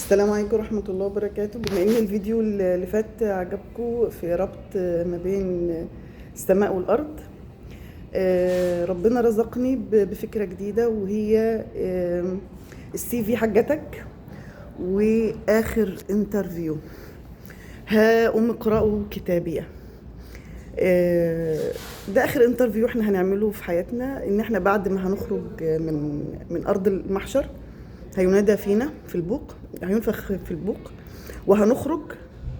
السلام عليكم ورحمة الله وبركاته. بما ان الفيديو اللي فات عجبكم في ربط ما بين السماء والارض، ربنا رزقني بفكرة جديدة، وهي ال CV حاجتك واخر interview. هقوم اقرأه كتابية. ده اخر interview احنا هنعمله في حياتنا، ان احنا بعد ما هنخرج من ارض المحشر هينادى فينا في البوق، هينفخ في البوق، وهنخرج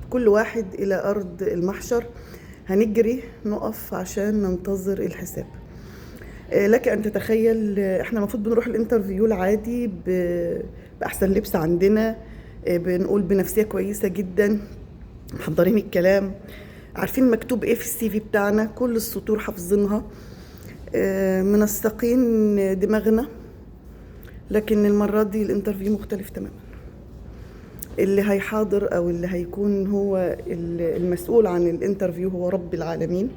كل واحد الى ارض المحشر. هنجري نقف عشان ننتظر الحساب. لك ان تتخيل، احنا المفروض بنروح ال interview العادي باحسن لبس عندنا، بنقول بنفسية كويسة جدا، محضرين الكلام، عارفين مكتوب ايه في ال CV بتاعنا، كل السطور حافظينها، منسقين دماغنا. لكن المرة دي ال interview مختلف تماما. اللي هيحاضر او اللي هيكون هو المسؤول عن ال interview هو رب العالمين،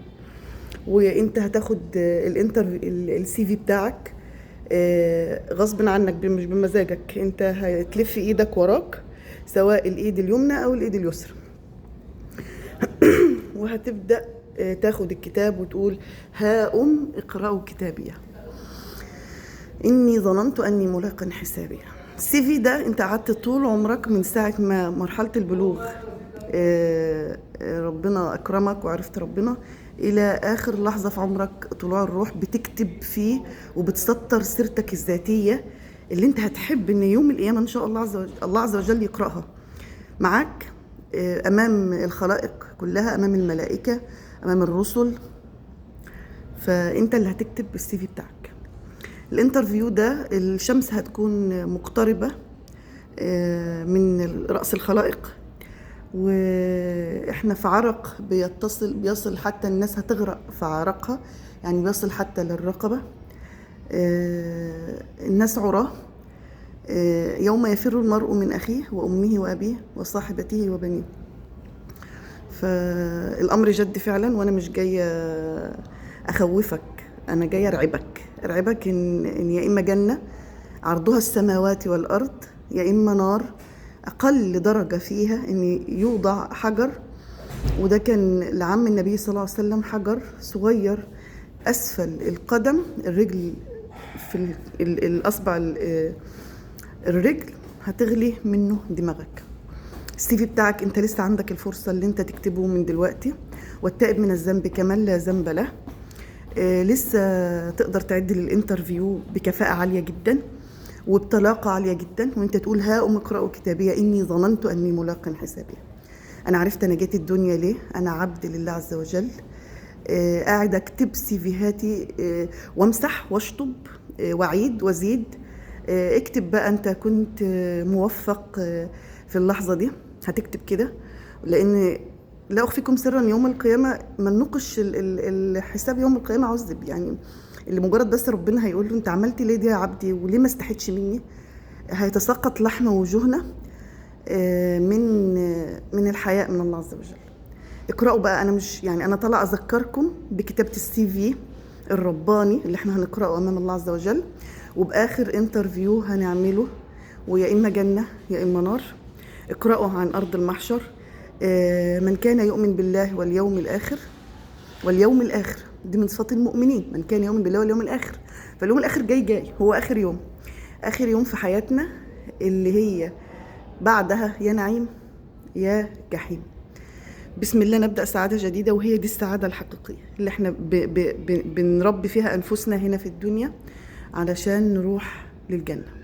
وانت هتاخد ال interview ال CV بتاعك، غصب عنك، مش بمزاجك. انت هتلف ايدك وراك، سواء الايد اليمنى او الايد اليسرى، وهتبدأ تاخد الكتاب وتقول ها اقرأوا كتابيه إني ظننت أني ملاق حسابي. ال CV ده أنت قعدت طول عمرك من ساعة ما مرحلة البلوغ، ربنا أكرمك وعرفت ربنا، إلى آخر لحظة في عمرك طلوع الروح بتكتب فيه وبتسطر سيرتك الذاتية اللي أنت هتحب إن يوم القيامة إن شاء الله عز وجل، الله عز وجل يقرأها معاك، أمام الخلائق كلها، أمام الملائكة، أمام الرسل. فأنت اللي هتكتب ال CV بتاعك. ال interview ده الشمس هتكون مقتربة من رأس الخلائق، وإحنا في عرق بيصل حتى الناس هتغرق في عرقها، يعني بيصل حتى للرقبة. الناس عراة. يوم يفر المرء من أخيه وأمه وأبيه وصاحبته وبنيه. فالأمر جد فعلا، وأنا مش جاية أخوفك، أنا جاية أرعبك، أرعبك إن يا إما جنة عرضها السماوات والأرض، يا إما نار أقل درجة فيها إن يوضع حجر. وده كان لعم النبي صلى الله عليه وسلم حجر صغير أسفل القدم، الرجل في الأصبع الرجل هتغلي منه دماغك. السي في بتاعك انت لسه عندك الفرصة اللي انت تكتبه من دلوقتي. والتائب من الذنب كمن لا ذنب له. لسه تقدر تعد لل interview بكفاءة عالية جدا وبطلاقة عالية جدا، وانت تقول ها اقرأوا كتابية إني ظننت أني ملاق حسابي. أنا عرفت أنا جيت الدنيا ليه، أنا عبد لله عز وجل. قاعد أكتب CV هاتي، وامسح واشطب، وأعيد وأزيد. اكتب بقى أنت كنت موفق في اللحظة دي، هتكتب كده، لأن لا أخفيكم سرا يوم القيامة من نقش الحساب يوم القيامة عذب. يعني اللي مجرد بس ربنا هيقول له أنت عملت ليه دي يا عبدي وليه ما استحيتش مني، هيتساقط لحم وجوهنا من الحياء من الله عز وجل. اقرأوا بقى. أنا مش يعني أنا طالعة أذكركم بكتابة ال CV الرباني اللي احنا هنقرأه أمام الله عز وجل، وبآخر interview هنعمله، ويا إما جنة يا إما نار. اقرأوا عن أرض المحشر. من كان يؤمن بالله واليوم الآخر، واليوم الآخر دي من صفات المؤمنين، من كان يؤمن بالله واليوم الآخر. فاليوم الآخر جاي هو آخر يوم، آخر يوم في حياتنا اللي هي بعدها يا نعيم يا جحيم. بسم الله نبدأ سعادة جديدة، وهي دي السعادة الحقيقية اللي احنا بنربي فيها أنفسنا هنا في الدنيا علشان نروح للجنة.